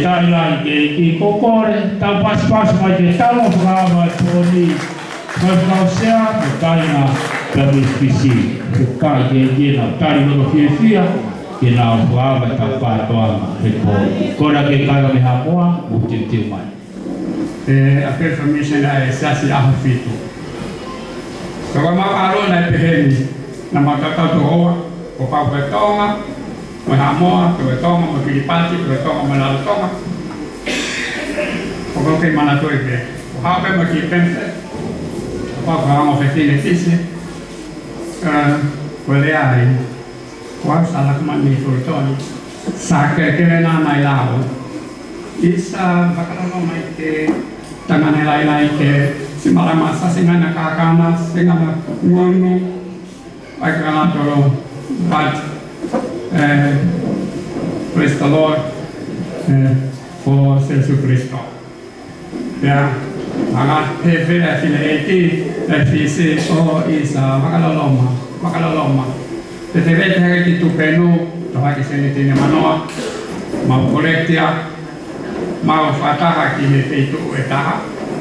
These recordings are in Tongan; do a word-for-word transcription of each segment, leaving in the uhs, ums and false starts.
Talitali ki he ʻEiki, ko e kole, tau pasipasi mai ke tau fakaava e pōni, fakaʻosi ʻa e kāinga, ka misi pisi, ke kai ke kina, tali loto fiefia, ke nau fakaava e tau pātoanga he pōni. Kole ke kāinga mei Haʻamoa, mou teuteu mai. ʻE, a pē fa misi na e siasi ʻAhofitu. Ka ʻoku mau ʻalu na ʻi he pehē ni, naʻa mau tatau tokoua, ko e pau ko e Tonga, mo Haʻamoa, ko e Tonga, mo Kiripati, ko e Tonga, mo Rarotonga. ʻOku ou kei manatuʻi pē. ʻO haʻu pē mo e kiʻi peniselī. Ko e pau ko e ongo fefine kisi. ʻE, ko e lea ai. Ko au Sālakamani Fultoni. Sākelekele na mai lao. ʻIsa, vakalolo mai ke tangane lailai ke siʻi malama sa singana kakana, singana ngonu. ʻAi ka na tolo, but, eh, praise the Lord, eh, for Sēsū Kalaisi. Pea, ʻa e fefine ʻa e fine ʻeiki, ʻa e fisi, ʻo ʻIsa, vakalolo mai, vakalolo mai. Te te vete hake ki tupenu, tō hake sēniti ʻe manoa, mau kolektia, mau fakataha ki he feituʻu ʻe taha,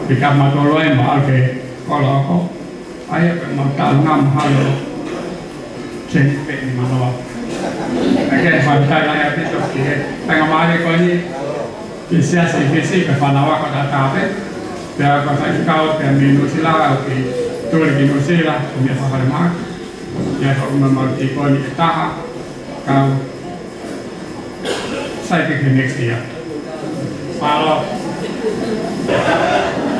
pea ka mau tolo ai mau ʻalu ki he kolo ako. ʻAi, ʻoku mau taʻanga mahalo. Sen pe ni manoa. ʻAi ke fakataha ai ʻaupito ki he. Tanga mālie ko eni. Ki he siasi Fisi, pea fānau ako tatau pē. Pea ko e faifekau, pea mei Nuʻusila, ʻoku tuli ki Nuʻusila, ko e meʻa fakafalemahaki. Pea ko e mau tīkoni ʻe taha. Kau Sai ke ke next year. Mālō.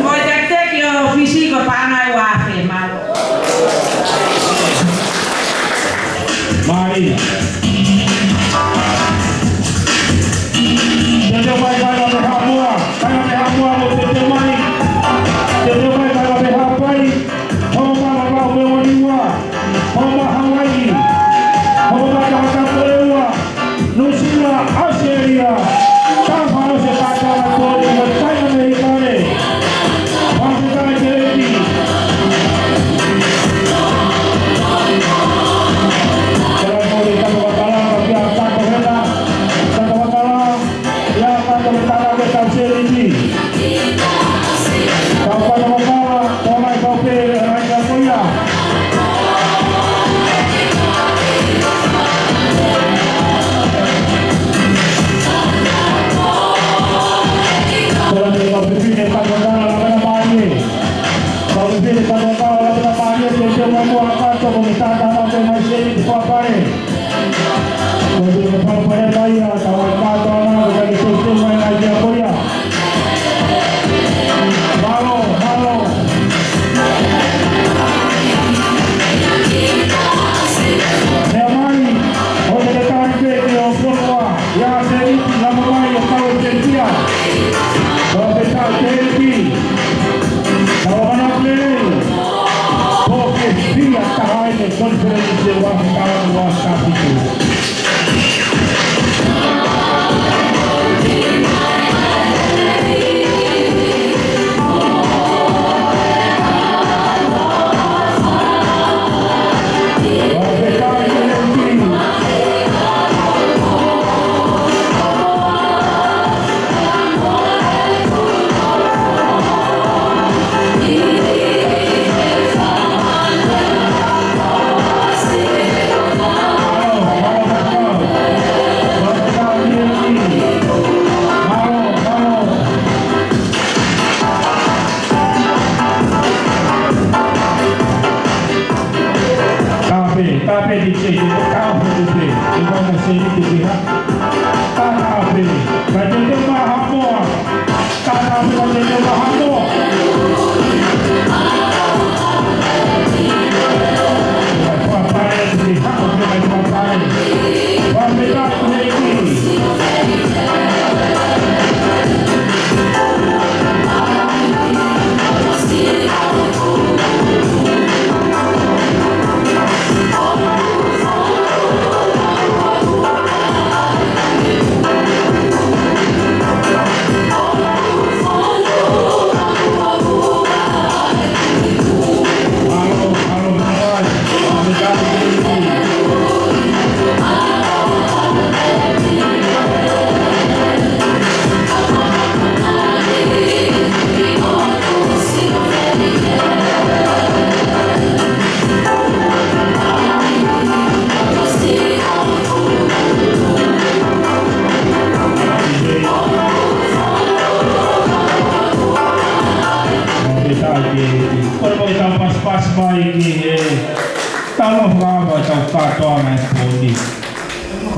Ko e tekiteki ʻo Fisi ko Pangai Wafe, mālō. Mai. Teuteu mai kāinga mei Haʻamoa, kāinga mei Haʻamoa mou teuteu mai. Teuteu mai kāinga mei Haʻapai. Homa Vavaʻu mei Vaniua, Homa Hawaiʻi, Homa Matahata Koleua, Nuʻusila, ʻAositelēlia, Tafao se Tafao Toni, mo Taina mei Hikale, Pasifika Keleti. Tala mo le tapa wakalanga kia Tato Hena, tapa wakalanga. Ia ka tau tala ke tau sēliti. Tau pata mokala, tau mai kau pē, ʻa e ʻai ka ko ia. Tala ke kau fefine tapa mokala, la mena mālie. Kau fefine tapa mokala, la mena mālie, ke te mau mua kato, ko mi tata mau ke mai sēliti fakapae. Ko e pau pare mai ia, tau ai kātoa na, ko e kei tōtō mai ai ia ko ia. Mālō, mālō. Meʻa mai, ʻo te ke tari pē ke o fonua, ia te riki lama mai o kau e te kia. Ko e pē tau te riki. Tau manako lelei. Ko ke pia taha ai ne Conference ua mataʻu ua sapitu.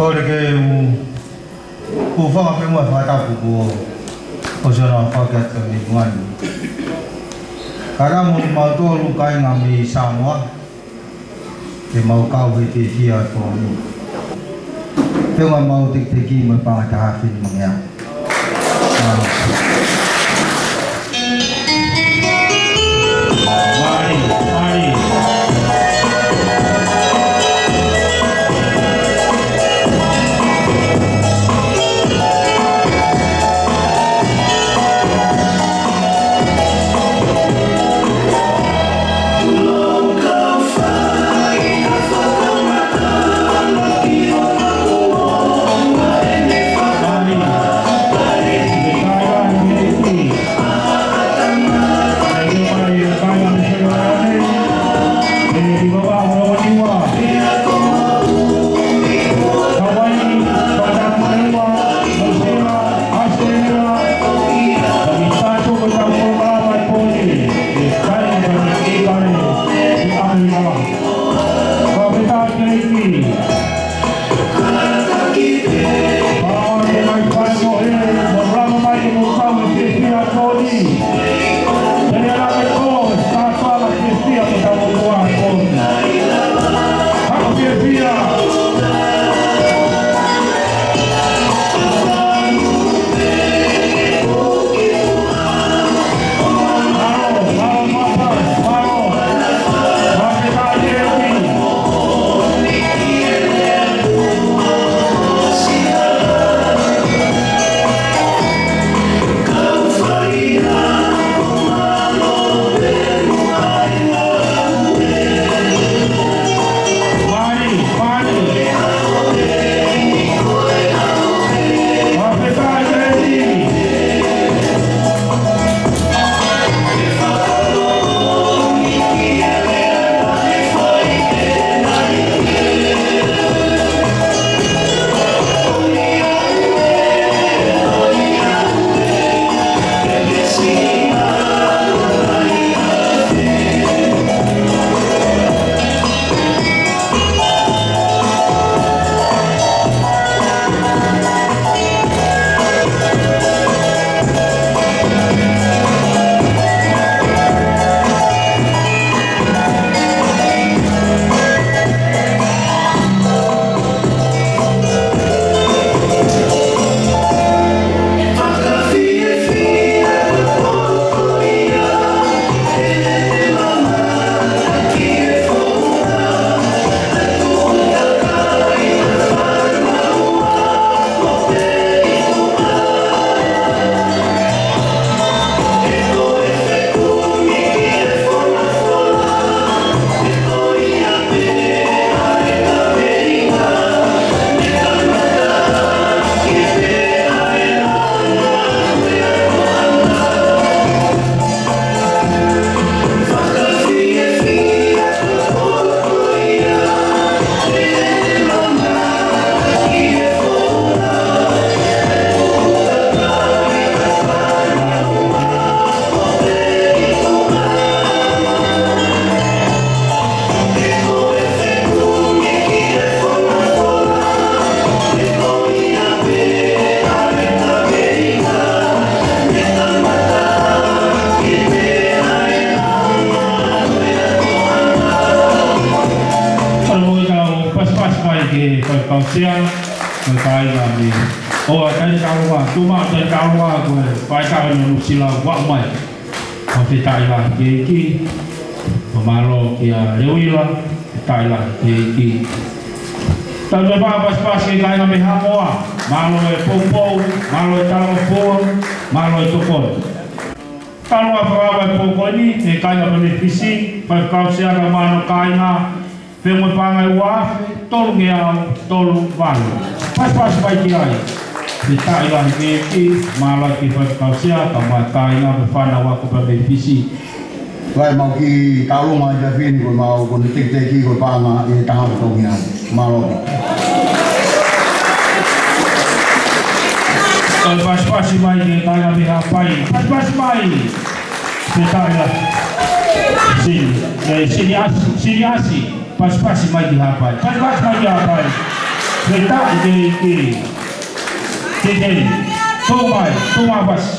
Kole ke u, u fakapenga fakatapu kuo ʻosi ʻoatu ʻe he fale ʻa e Tuʻi Muani. Ka ʻoku mau tolu kāinga mei Samoa, ke mau kau he fiefia ʻo e tolu. Pea ʻoku mau tekiteki mo e paʻanga ʻe taha afe nima ngeau. Mālie, mālie. Kole ke u pasipasi mai ki he Faifekau Sea, ko e kāinga mei ʻOa, Tainakauloa, tuʻu maʻu Tainakauloa, ko e faifekau ʻa Nuʻusila ʻoku aʻu mai. Fakafetaʻi lahi ki he ʻEiki, fakamālō kia Leuila, fakafetaʻi lahi ki he ʻEiki. Tau toe fakapasipasi ki he kāinga mei Haʻamoa, mālō e poupou, mālō e talangofua, mālō e tokoni. Tau ʻofa fakapapau ko eni, ki he kāinga mei Fisi, Faifekau Sea kae ʻumaʻā hono kāinga, fenua paʻanga ʻe ua afe tolungeau tolu valu. Pasipasi mai ki ai. Fakafetaʻi lahi ki he ʻEiki, mālō ki he Faifekau Sea, kae ʻumaʻā e kāinga mo e fānau ako pē mei Fisi. Kae mau kiʻi tauʻolunga ʻi he efiafi ni ko ʻemau kole ke tekiteki ko e paʻanga ʻe taha afe tolungeau. Mālō. Kae pasipasi mai ki he kāinga mei Haʻapai. Pasipasi mai. Fakafetaʻi lahi. Sini, eh, Sini ʻAsi, Sini ʻAsi. Pasipasi mai ki Haʻapai. Pasipasi mai ki Haʻapai. Pea ʻi he ʻEiki. Tētē. Tō mai, tō mai pasi.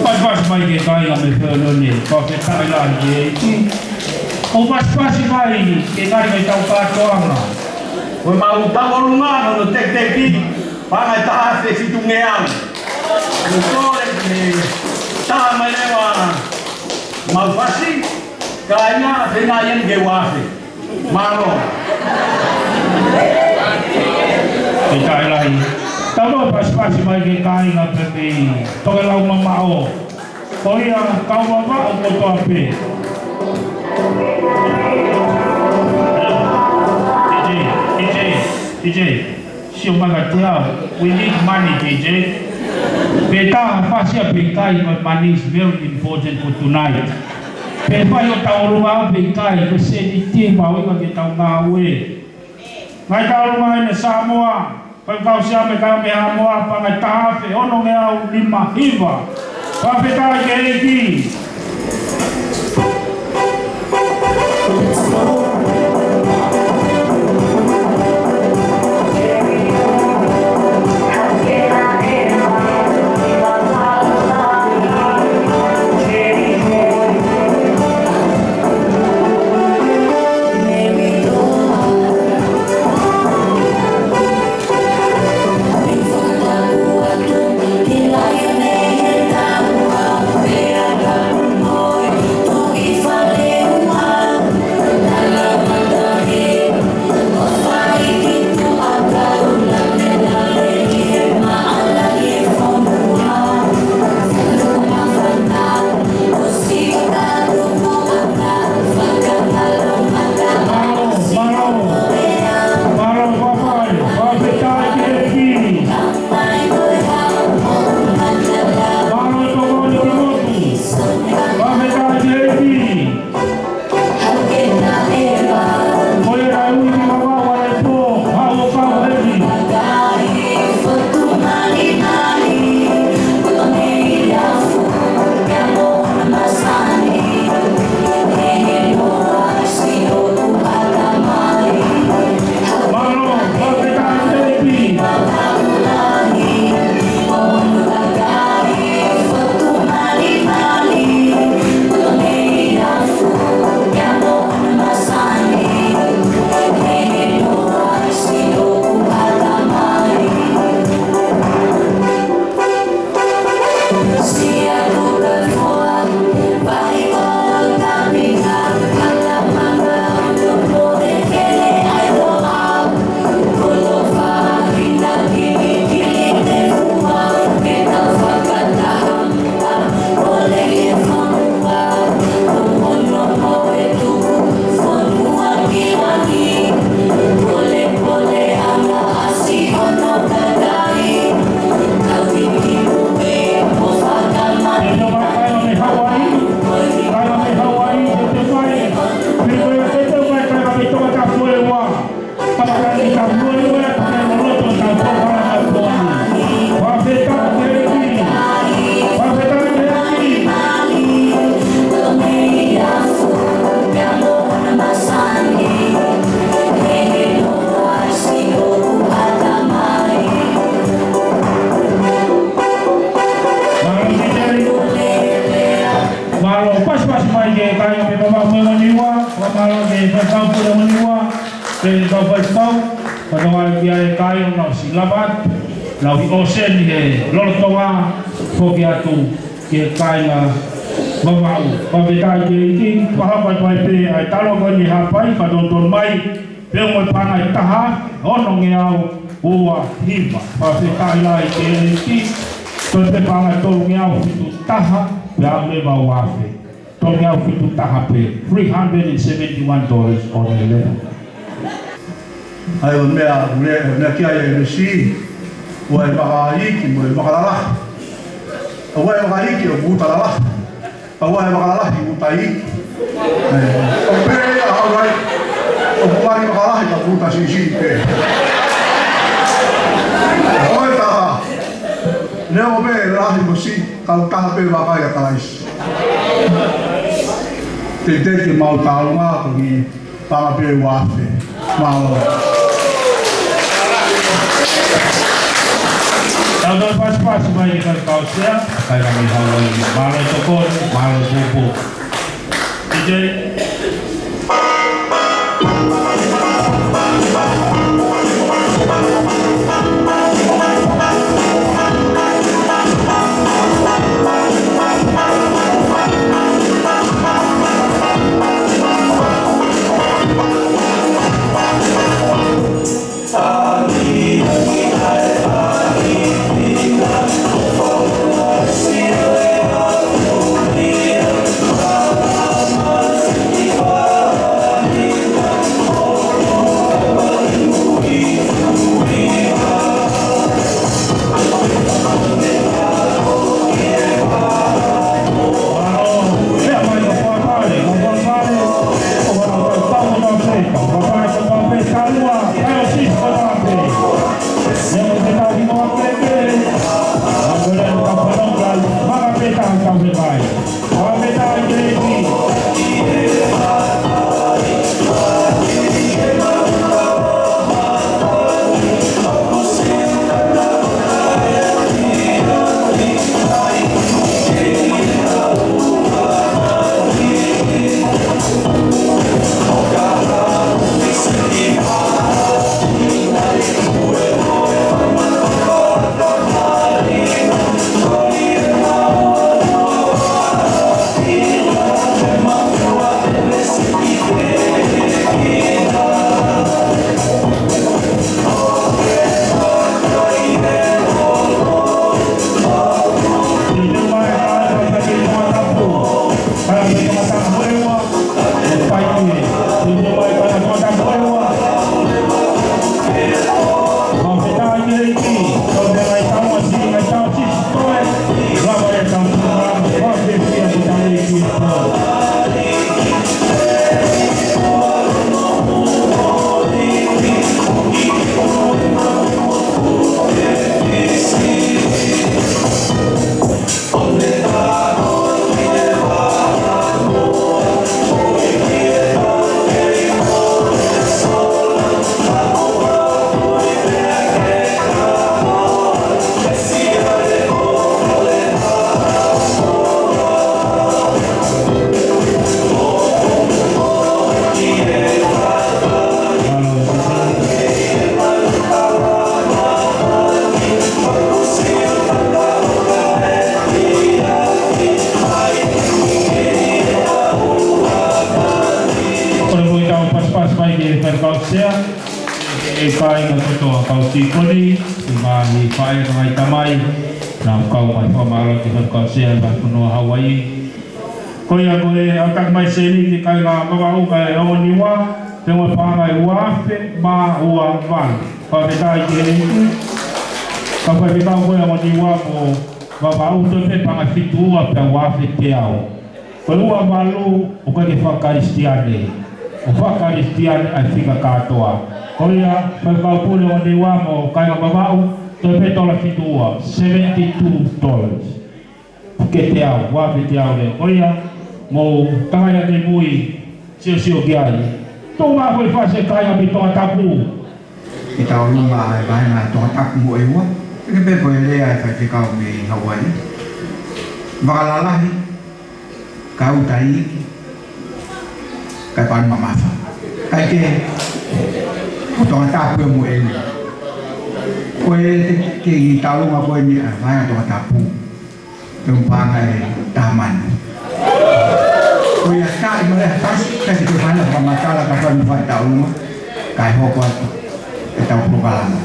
Pasipasi mai ki he kāinga mei Fēloni, fakafetaʻi lahi ki he ʻEiki. ʻO pasipasi mai ki he ngaahi meʻa ʻetau kātoanga. Ko ʻemau tangolunga hono tekiteki, paʻanga ʻe taha afe fitungeau. ʻOku kole ke taha mai leva ʻemau fasi, kāinga, fēnā ia ni ke ua afe. Mālō. Fakafetaʻi lahi. Tau lau pasipasi mai ki he kāinga pē mei Tokelau mamaʻo. Ko ia kau Vavaʻu kotoa pē. D J, D J, D J. Sio mai kiate au. We need money, D J. Pe taha fasi ia pe ʻikai, but money is very important for tonight. Pe fai ʻo tau ʻolunga pe ʻikai, ko e sēniti mahuʻinga ke tau ngāue. Ngaahi tauʻolunga ʻeni Samoa, Faifekau Siame Kamehameha, paʻanga ʻe taha afe onongeau lima hiva. Fakafetaʻi ki he ʻEiki. Mālō, pasipasi mai ki he kāinga mei Vavaʻu mo e Ongo Niua, fakamālō ki he faifekau pule Ongo Niua, pea mo e kau faifekau, pea tokanga ki he kāinga ʻoku nau ʻosi lava atu, nau ʻi ʻōseni he lolotonga, foki atu ki he kāinga Vavaʻu. Fakafetaʻi ki he ʻEiki, fakahoko atu ai pē ʻa e talo ko eni ʻi Haʻapai, fakatotonu mai, pea mo e paʻanga ʻe taha, ono ngeau ua hiva. Fakafetaʻi lahi ki he ʻEiki, toe pē paʻanga ʻe tolu ngeau fitu taha, pea aʻu leva ua afe. Tolu ngeau fitu taha pē, three hundred and seventy-one dollars only leva. ʻA ia ʻoku meʻa, meʻa, meʻa ki ai e M C, ʻoua ʻe vakaikiiki mo e vakalalahi. ʻOua ʻe vakaikiiki ʻoku uta lalahi. ʻOua ʻe vakalalahi ʻoku uta iiki. ʻĒ, ʻoku pehē ia, all right. ʻOku ngali vakalalahi ka ʻoku uta siʻisiʻi pē. ʻOku taha. Neongo pē ʻe lahi mo siʻi, ka ʻoku taha pē vakai ʻa Kalaisi. Teitei ke mau tālunga ko e paʻanga pē ua afe. Mālō. Tau tau pasipasi mai ki he kau sea, kāinga mei Hauaiʻi. Mālō e tokoni, mālō e pōpō. D J. Ko e moʻui tau pasipasi mai ki he faifekau sea, e kāinga kotoa kau tīkoni, ʻi māhi faʻē, ngaahi tamai, nau kau mai fakamālō ki he faifekau sea ʻi he fonua Hauaiʻi. Ko ia ko e ʻalu mai sēniti kāinga Vavaʻu mo e Ongo Niua, pea mo e paʻanga ʻe ua afe mā ua valu. Fakafetaʻi ki he ʻEiki. Ka faifekau ko e Ongo Niua mo Vavaʻu, toe pē paʻanga fitu ua pea ua afe teau. Ko e ua valu ʻoku ʻikai ke fakakalisitiane. ʻOku fakakalisitiane ʻa e fika kātoa. Ko ia, faifekau pule Ongo Niua mo kāinga Vavaʻu, toe pē tola fitu ua, seventy-two dollars. Ke teau, ua afe teau leva. Ko ia, mou takai ake mui, siosio ki ai. Tō mai ko e fase kāinga mei Tongatapu. ʻI taulunga e vāhenga Tongatapu mo ʻEua. ʻIkai pē ko e lea e faifekau mei Hauaiʻi. Vakalalahi. Kau tai, kae pau mamafa. Kae kehe, ʻo Tongatapu ē mo eni. Ko e te kei taʻu ʻuma ko eni ʻa e vahe ʻa Tongatapu. Te u panga e tamani. Ko ia ka i male a tasi, kae te ke fana fakamatala ka fana fai taʻu ʻuma, kae hoko atu ʻetau polokalama.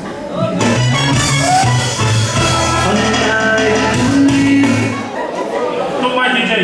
Tō mai D J.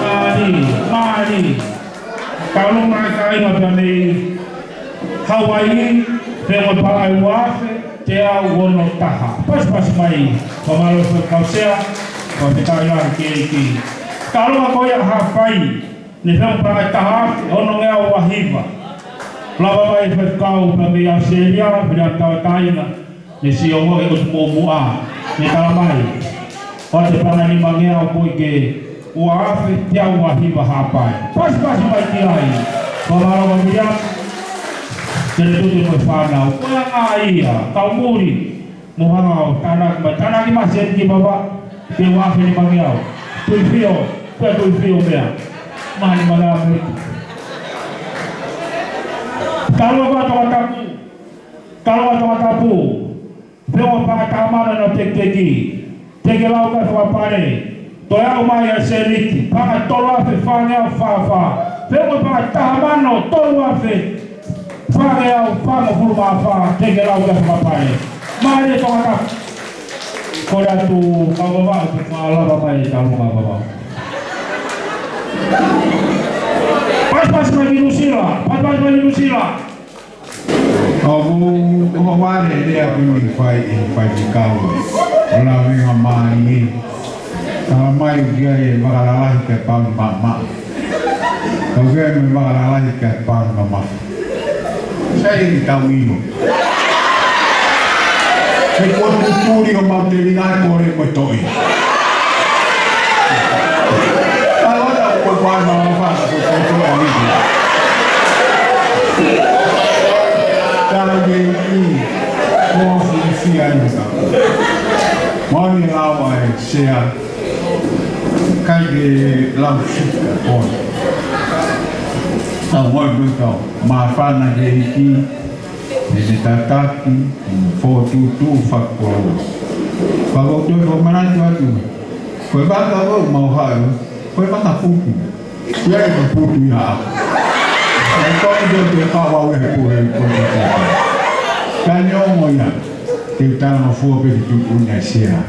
Mālie, mālie. Kau lōmai kāinga pea mei Hauaiʻi, pea mo e paʻanga ʻe ua afe teau ono taha. Pasipasi mai, fakamālō Faifekau Sea, fakafetaʻi lahi ki he ʻEiki. Kau lōmai ko ia Haʻapai, ne fai paʻanga ʻe taha afe ono ngeau ua hiva. Lava mai Faifekau pea mei ʻAositelēlia, pea tauʻatāina, ne sio mo e ʻotu muʻomuʻa, ne tala mai. ʻOatu e paʻanga ʻe nima ngeau koeʻuhi ko e ua afe teau ua hiva Haʻapai. Pasipasi mai ki ai. Fakamālō Miriam. Te ne tutu mo e fānau. Ko ia ngā ia, kau muli. Mo hanga ʻo tānaki mai. Tānaki mai sēniti papa. Ke ua afe nima ngeau. Tuifio. Ko e Tuifio meʻa. Mā nima ngeau mei. Kau lōmai Tongatapu. Kau lōmai Tongatapu. Pea mo e paʻanga ʻe taha mano naʻa nau tekiteki. Teke lau kae fakapale. Toe aʻu mai ʻa e sēniti, paʻanga tolu afe fāngeau fā fā. Feʻunga paʻanga taha mano tolu afe fāngeau fāngofulu mā fā, ke ke lau ke fakapae. Mālie Tongatapu. Kole atu kau Vavaʻu ke fakalava mai e taulunga Vavaʻu. Pasipasi mai ki Nuʻusila, pasipasi mai ki Nuʻusila. ʻOku ou, ʻoku ou vale lea ʻoku ou fai ʻi he faifekau ʻo Lavengamālie. Tala mai ʻoku ʻi ai e vakalalahi kae palu maʻamaʻa. Ka ʻoku ʻi ai mo e vakalalahi kae palu mamafa. Sai e tau ʻilo. He kuo tutuli ʻo mau te ringa e kole mo e toʻi. Ka lota ko ko ana o fa ko ko to a ni. Tala ke ki mo fi fi ai ka. Mo ni lau ai sea. Kai ke lau fika ko. Tau mo e kau. Māfana ke iki. Mei he tataki, fokotuʻutuʻu fakakoloa. Ka ʻoku ou toe fakamanatu atu. Ko e vaka ʻoku mau haʻu, ko e vaka putu. Ia e ka putu ia. E kau i te kau au e puhe, ko e kau. Ka ne ongo ia, te u talangofua pē ki tuku ni ʻa e sea.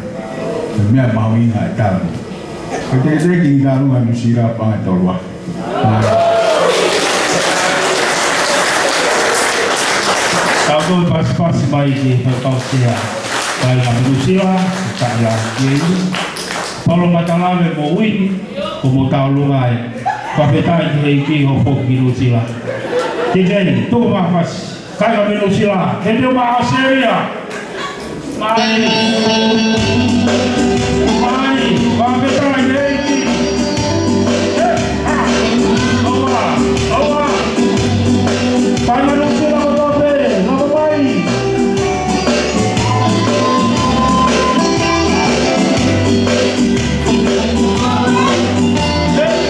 Ko e meʻa mahuʻinga e tala. Ko e teketeke ki Nuʻusila paʻanga tolu afe. Tau toe pasipasi mai ki he faifekau sea. Kāinga mei Nuʻusila, kāinga ki ai. Paula Matalave mo Uini, ko mo taulunga ai. Fakafetaʻi ki he ʻEiki hoʻo foki ki Nuʻusila. Ki he, tuku mafasi. Kāinga mei Nuʻusila, ke te ma Australia. Mai. Mai. Fakafetaʻi ki he ʻEiki. Eh, ah. ʻOua, ʻoua. Kāinga Nuʻusila kotoa pē, lava mai. Eh.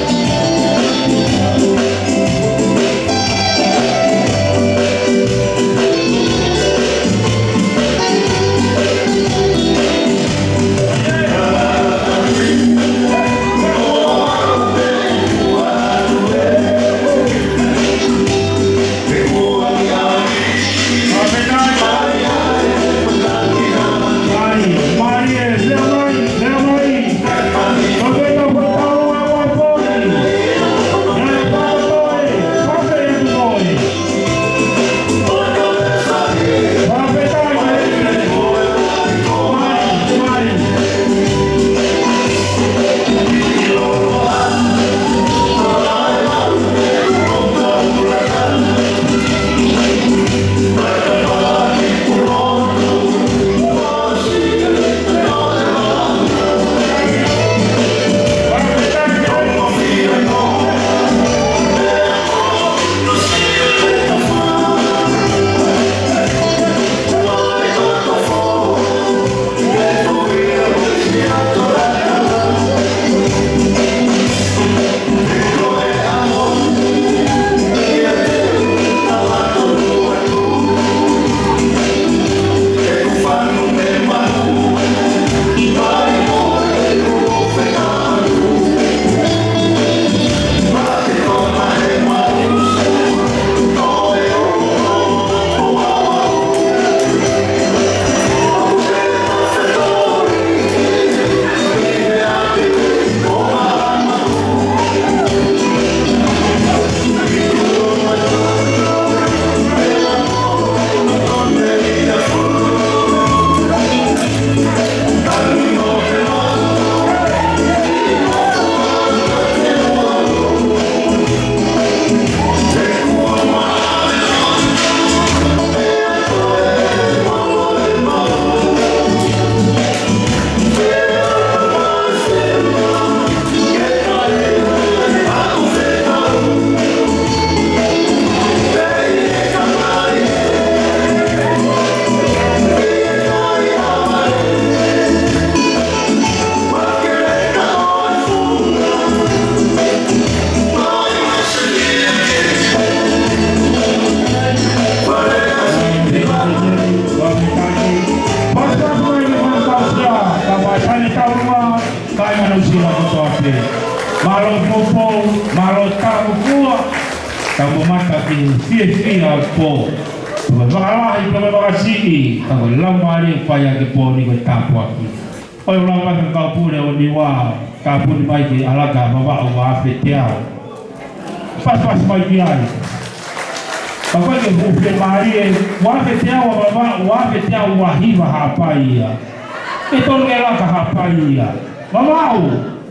Mālō poupou, mālō tāmukua, tau mamata ki he fiefia ʻo e pō. Tau fakalahi, tau fakasiʻi, tau laumālie ʻoku fai ʻaki e pō ni ko e tāpuaki. ʻOi, ʻoku lau mai ki he kau pule ʻo Niua, tāpuni mai ki he ʻAlaka Vavaʻu ua afe teau. Pasipasi mai ki ai. Ka ko e ke hupe mālie, ua afe teau ʻa Vavaʻu, ua afe teau ua hiva Haʻapai ia. ʻE tonu ke laka Haʻapai ia. Vavaʻu,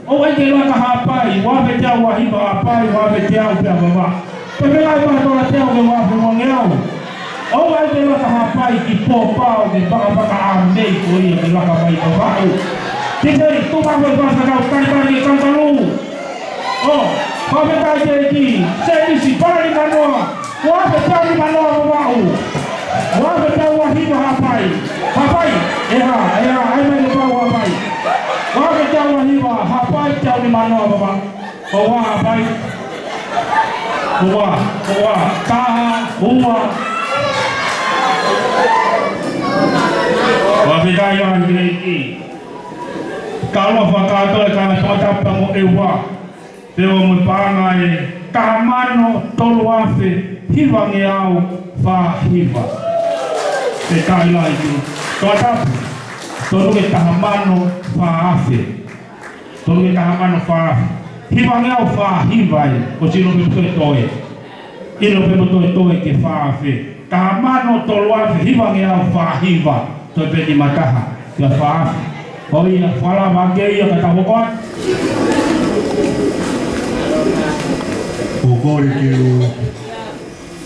ʻoua ʻe ke laka Haʻapai, ua afe teau ua hiva Haʻapai, ua afe teau pē ʻa Vavaʻu. Pea meʻa ai pea tola teau ke ua afe uangeau. ʻOua ʻe ke laka Haʻapai ki Pōpao, ki Pakapaka ʻa mei ko ia ke laka mai Vavaʻu. Ke kei, tuʻu mai e pasa kau talitali ke kangalū. ʻO, fakafetaʻi ki he ʻEiki, Semisi Palimanoa, ua afe teau nimanoa Vavaʻu. Ua afe teau ua hiva Haʻapai. Haʻapai, ʻe hā, ʻe hā, ʻai mai ke pau Haʻapai. Ua afe teau ua hiva, Haʻapai teau nimanoa Vavaʻu. Ko ua Haʻapai. Ko ua, ko ua, taha, ua. Fakafetaʻi ki he ʻEiki. Ka ua fakatau e ka tau tapa mo e ua. Pea ʻoku mo e paʻanga ʻe taha mano tolu afe hivangeau fā hiva. Pea taʻi lahi ki. Tokatapu. Tolu ke taha mano fā afe. Tolu ke taha mano fā afe. Hivangeau fā hiva ē. ʻOsi ʻilo pē mo toetoe. ʻIlo pē mo toetoe ki he fā afe. Taha mano tolu afe hivangeau fā hiva. Toe pē nima taha, pea fā afe. Ko ia, fakalava ke ia ka tau hoko atu. ʻOku ou kole ke u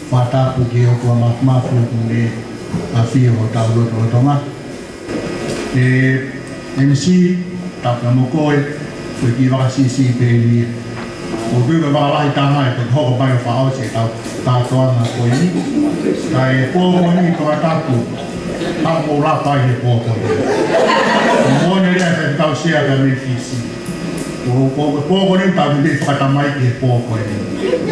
fakatapu ki he ʻOtua Māfimafi ʻoku ne ʻafio ʻi hotau lotolotonga. ʻE, M C, tapu mo koe, ko e kiʻi vaka siʻisiʻi pē eni. ʻOku ou tui ko e vaka lahi taha ē, ko e hoko mai ʻo fakaʻosi ʻetau kātoanga ko eni. Ka ʻi he pō ko eni Tokatapu, haʻu ʻo lapa ʻi he pō ko eni. Moʻoni lea ʻa e faifekau sea pea mei Fisi. Ko, ko, ko e pō ko eni tau te fakatamaiki he pō ko eni.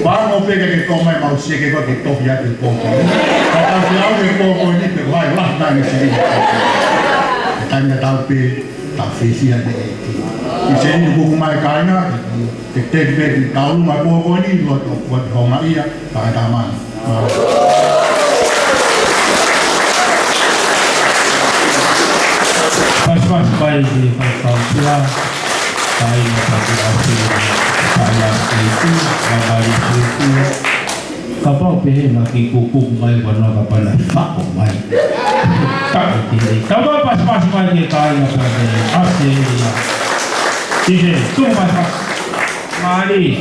Pango pē ke ke tō mai mau seke ko ke tohi atu he pō ko eni. Ka tau te au he pō ko eni pe ko hai lahi mai ni seke. Taimi ʻa tau pē, tau fēfē ʻa e ʻEiki. ʻI he ʻEiki kuku mai kāinga, te, te, te, te, tau luma pō ko eni, loto, kuat honga ia, paka tamana. Pasipasi mai ki he pasipasi ua, kāinga pāti ʻasi, kāinga ʻasi, kāinga ʻasi. Kapau pehē naʻa ke kuku mai ua noa ka pana fako mai. Taʻi ki hei. Kapau pasipasi mai ki he kāinga pāti ʻasi ia. Ki he, tuku mai pa. Mālie.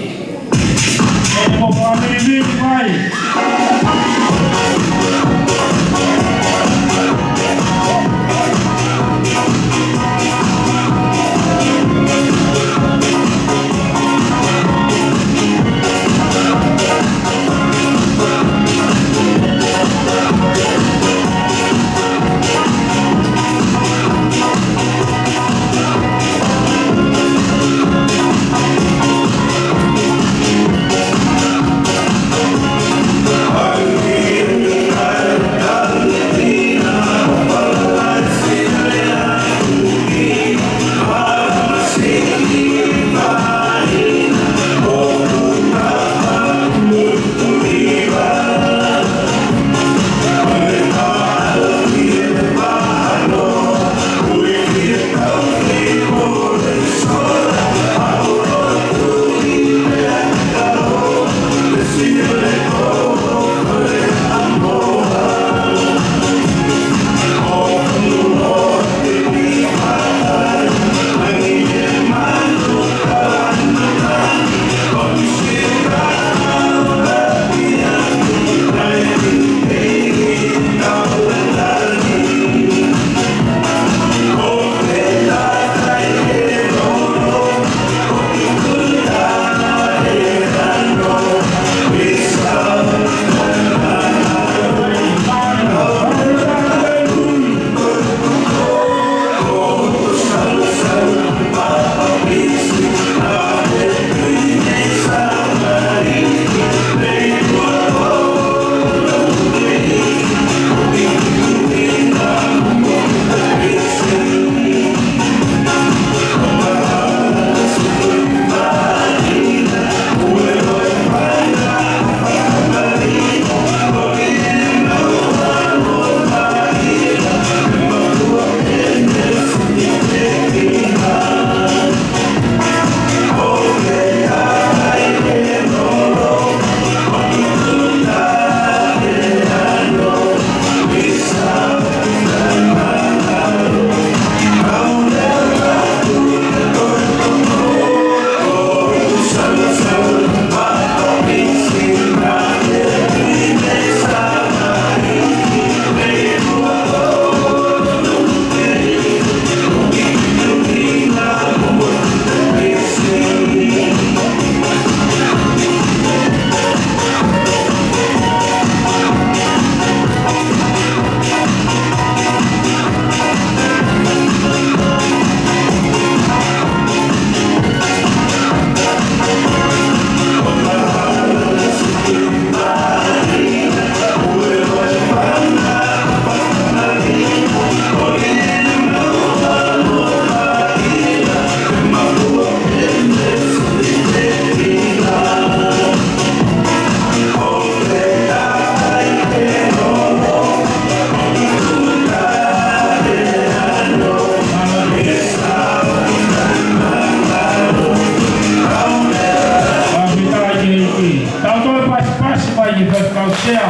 Faifekau Sea,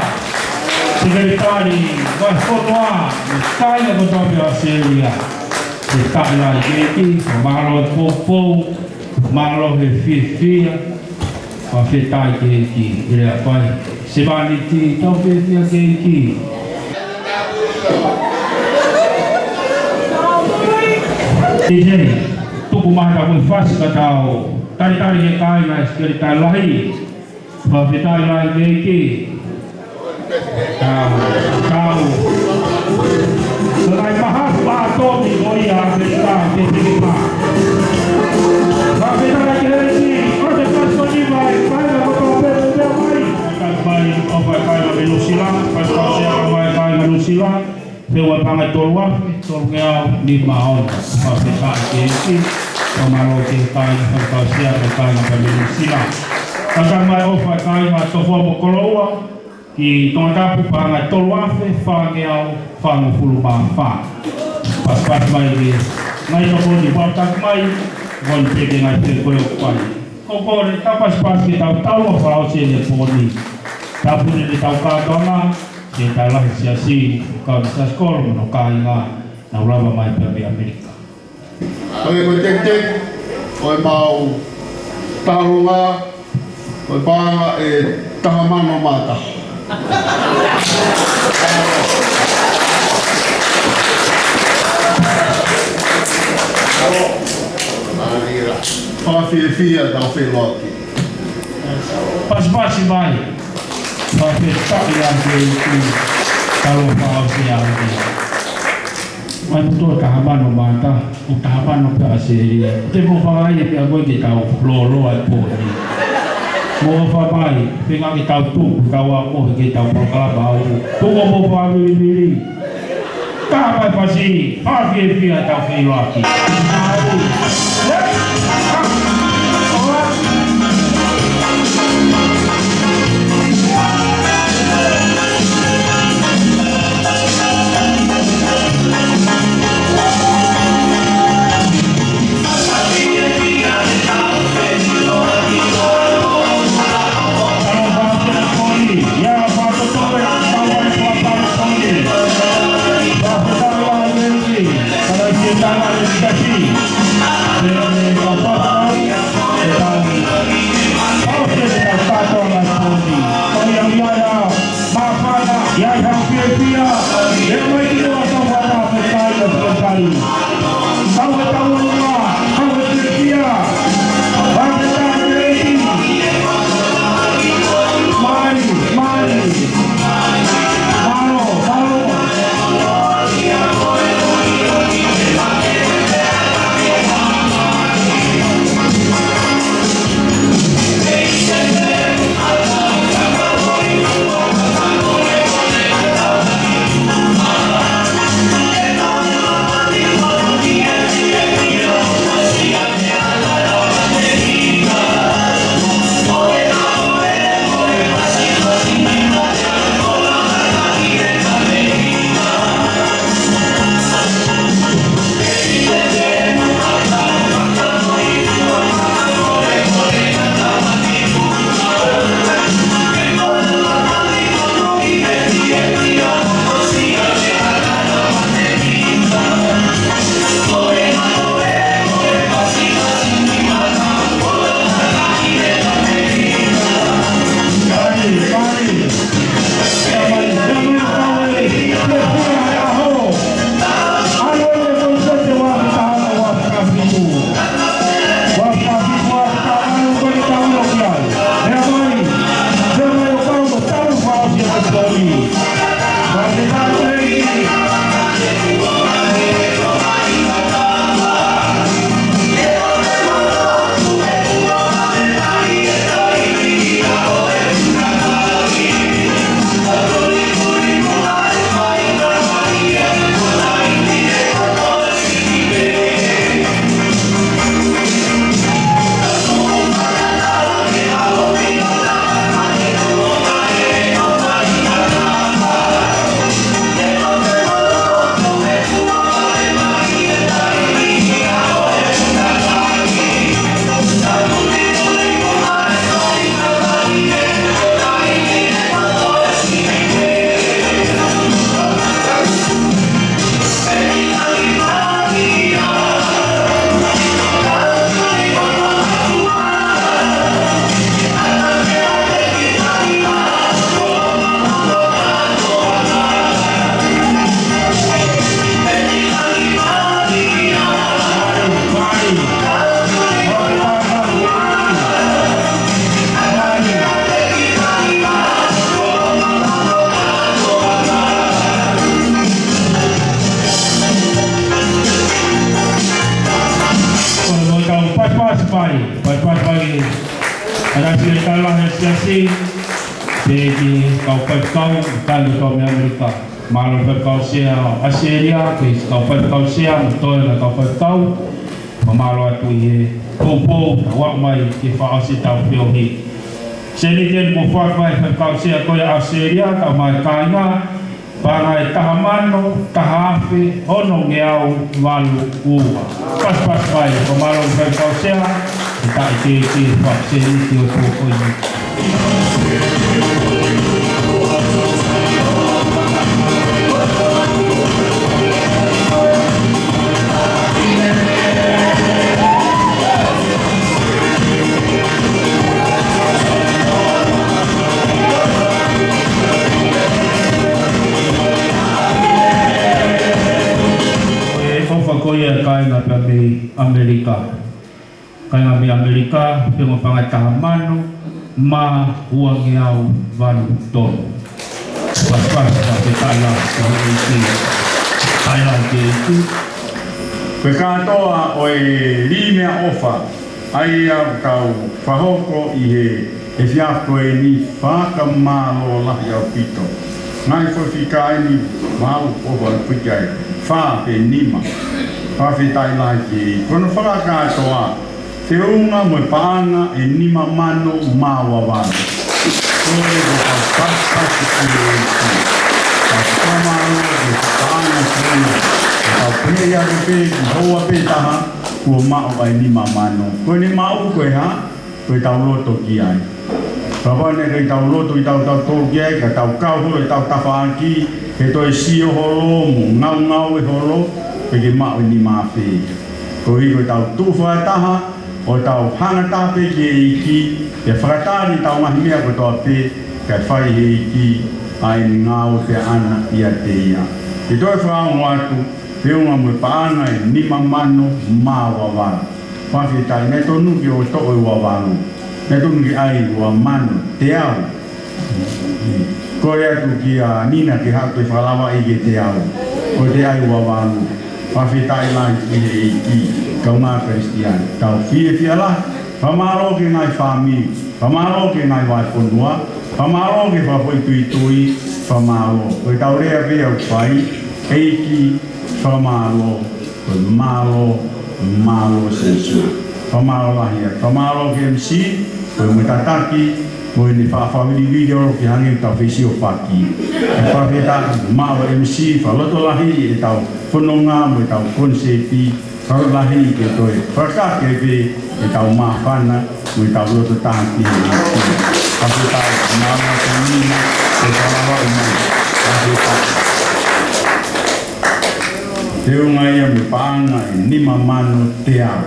Sekelitali, Vahefonua, mo e kāinga kotoa pē ʻo ʻAositelēlia. Fakafetaʻi lahi ki he ʻEiki, fakamālō e poupou, mālō e fiefia, fakafetaʻi ki he ʻEiki, ʻi he lea pai. Sevāniti, tau fiefia ki he ʻEiki. ʻIo, tuku mai ha fasi ka tau talitali ki he kāinga ʻa e Sekelitali Lahi. Fakafetaʻi lahi ki he ʻEiki. Tau, tau. Ko e ngaahi mahafu ʻa Tomi ko ia ʻa ʻAmelika, ke piki pā. Fakafetaʻi ki he ʻEiki, ʻoku te kasi ko ni mai, kāinga kotoa pē, pē mai. Kāinga mai, ʻofa e kāinga mei Nuʻu Sila, Faifekau Sea mai kāinga Nuʻu Sila. Feua paʻanga ʻe tolu afe, tolungeau nima ono. Fakafetaʻi ki he ʻEiki, fakamālō ki he kāinga Faifekau Sea mo e kāinga mei Nuʻu Sila. Kātaki mai ʻofa e kāinga Tofoa mo Koloua, ki Tongatapu paʻanga ʻe tolu afe, fāngeau fāngofulu mā fā. Pasipasi mai ki he ngaahi tokoni, pau taki mai, ʻoku ne peke ngaahi fie koe o kuani. Ko e kole, tau pasipasi ke tau tau ʻa falaosi ʻene pōni. Tāpuni ʻetau kātoanga, ke tau lahi siasi, kau ni siasi kolo mo hono kāinga, nau lava mai pē mei ʻAmelika. Ko e, ko e tektek, ko e mau talonga, ko e paʻanga ʻe taha mano mā taha. Fakafiefia tau feʻiloaki. Pasipasi mai. Fakafetaʻi ʻaupito ki he talofa ʻo e ʻaho ni. Mai mo e taha mano mā taha, ʻo taha mano pē ʻAositelēlia. Te mo fakaʻai pē ʻa koe ke tau lōloa e pō ni. Mo ʻofa mai, feinga ke tau tuku, tau ako, ke tau polokalama au. Tuku mo fakavilivili. Taha mai fasi, fakafiefia tau feʻiloaki. Fakatapu ki he tangataʻeiki ʻo e siasi, pea ki he kau faifekau, kāinga kotoa mei ʻAmelika. Mālō Faifekau Sea ʻAositelēlia, ki he kau faifekau sea, mo e toenga kau faifekau. Fakamālō atu ʻi he poupou, ʻa e ʻomai ke fakaʻosi ʻetau feohi. Sēniti eni kuo foaki mai ʻe he faifekau sea ko ia ʻAositelēlia, kae ʻumaʻā e kāinga, paʻanga ʻe taha mano, taha afe, ono ngeau, valu ua. Pasipasi mai, fakamālō ki he faifekau sea, ʻe taʻe ke ke fakasēniti ʻo tuʻu ko ia. ʻE ʻofa ko ia kāinga pea mei ʻAmelika. Kāinga mei ʻAmelika, feʻunga paʻanga ʻe taha mano, mā ua ngeau valu tolu. Pasipasi, fakafetaʻi lahi ki he ʻEiki. Fakafetaʻi lahi ki he ʻEiki. Ko e kātoa ʻo e lī meʻaʻofa, ʻa ia ʻoku tau fakahoko ʻi he efiafi ko eni, fakamālō lahi ʻaupito. Ngaahi foʻi fika eni, maʻu ʻofa ʻaupito ai. Fā pe nima. Fakafetaʻi lahi ki he ʻEiki. Ko hono fakakātoa, feʻunga mo e paʻanga ʻe nima mano mā ua valu. Ko e ko ka pasipasi ki he ʻEiki. Ka fakamālō ki he paʻanga ko eni. Ka pehē ake pē, ki houa pē taha, kuo maʻu ai nima mano. Ko ʻene maʻu ko e hā? Ko ʻetau loto ki ai. Kapau naʻe ʻikai ke tau loto ʻi heʻetau tau tō ki ai, ka tau kau holo ʻetau tafaʻaki, he toe sio holo mo ngaungaue holo, pea ke maʻu e nima afe. Koeʻuhi ko ʻetau tuʻu fakataha, ʻo tau hanga taha pē ki he ʻEiki, pea fakatali ʻetau ngaahi meʻa kotoa pē, kae fai ʻe he ʻEiki ʻa ʻene ngāue pē ʻaʻana ʻiate ia. Ke toe fakaongo atu, feʻunga mo e paʻanga ʻe nima mano mā ua valu. Fakafetaʻi, naʻe tonu ke ʻo toʻo e ua valu. Naʻe tonu ke ʻai ua mano teau. Kole atu kia Nina ke haʻu ke fakalavaʻi ki he teau. Ko e teau ua valu. Fakafetaʻi lahi ki he ʻEiki. Kaungā Kalisitiane. Tau fiefia lahi. Fakamālō ki he ngaahi fāmili. Fakamālō ki he ngaahi vahefonua. Fakamālō ki he fakafoʻituitui. Fakamālō. Ko ʻetau lea pē ʻoku fai. ʻEiki, fakamālō. Ko e mālō, mālō Sēsū. Fakamālō lahi atu. Fakamālō ki he M C, ko e mo e tataki, mo ʻene faʻa fāmili video ke hangē ʻoku tau fesiofaki. Fakafetaʻi, maʻu ʻe he M C, fakalotolahi ʻetau fononga mo ʻetau konisēti, fakalotolahi ke toe fakakake pē ʻetau māfana, mo ʻetau loto taha ki he ʻEiki. Fakafetaʻi, mālō ʻaupito, ke fakalavaʻi mai. Fakafetaʻi. Feʻunga ia mo e paʻanga ʻe nima mano teau.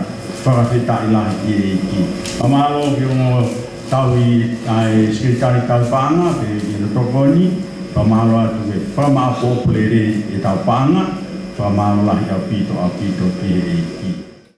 Fakafetaʻi lahi ki he ʻEiki. Fakamālō ki he ongo tauhi ʻa e sekelitali tauhi paʻanga, pea ki hono tokoni. Fakamālō atu ki he fakamaʻopoʻopo lelei ʻetau paʻanga. Fakamālō lahi ʻaupito, ʻaupito ki he ʻEiki.